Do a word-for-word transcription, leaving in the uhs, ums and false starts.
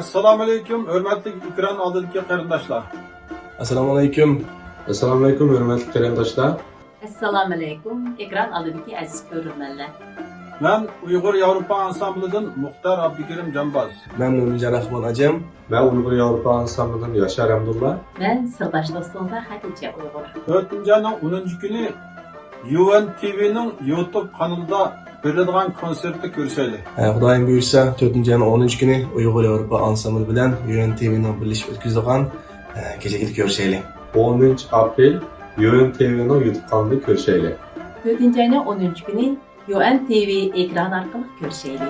ئەسسالامۇئەلەيكۇم، ھۆرمەتلىك ئېكران ئالدىدىكى قېرىنداشلار. ئەسسالامۇئەلەيكۇم. ئەسسالامۇئەلەيكۇم، ھۆرمەتلىك قېرىنداشلار. ئەسسالامۇئەلەيكۇم، ئېكران ئالدىدىكى ئەزىز كۆرۈرمەنلەر. مەن ئۇيغۇر ياۋروپا ئانسامبلىدىن مۇختار ئابدۇكېرىم جامباز. مەن مۆمىنجان راخمان ئاجام. مەن ئۇيغۇر ياۋروپا ئانسامبلىدىن ياشار ئەبدۇللا. مەن سىرداش دوستۇڭىزدىن خەدىچە ئۇيغۇر. تۆتىنچى ئاينىڭ ئونىنچى كۈنى يۇ ئېن تى ۋىنىڭ يۇتۇب قانىلىدا بېرىلىدىغان كونسېرتتا كۆرۈشەيلى. ھە، خۇدايىم بۇيرۇسا، تۆتىنچى ئاينىڭ ئونىنچى كۈنى ئۇيغۇر ياۋروپا ئانسامبلى بىلەن يۇ ئېن تى ۋىنىڭ بىرلىشىپ ئۆتكۈزىدىغان، ھە، كېچىلىكىدە كۆرۈشەيلى. ئونىنچى ئاپرېل يۇ ئېن تى ۋىنىڭ يۇتۇب قانىلىدا كۆرۈشەيلى. تۆتىنچى ئاينىڭ ئونىنچى كۈنى يۇ ئېن تى ۋى ئېكران ئارقىلىق كۆرۈشەيلى.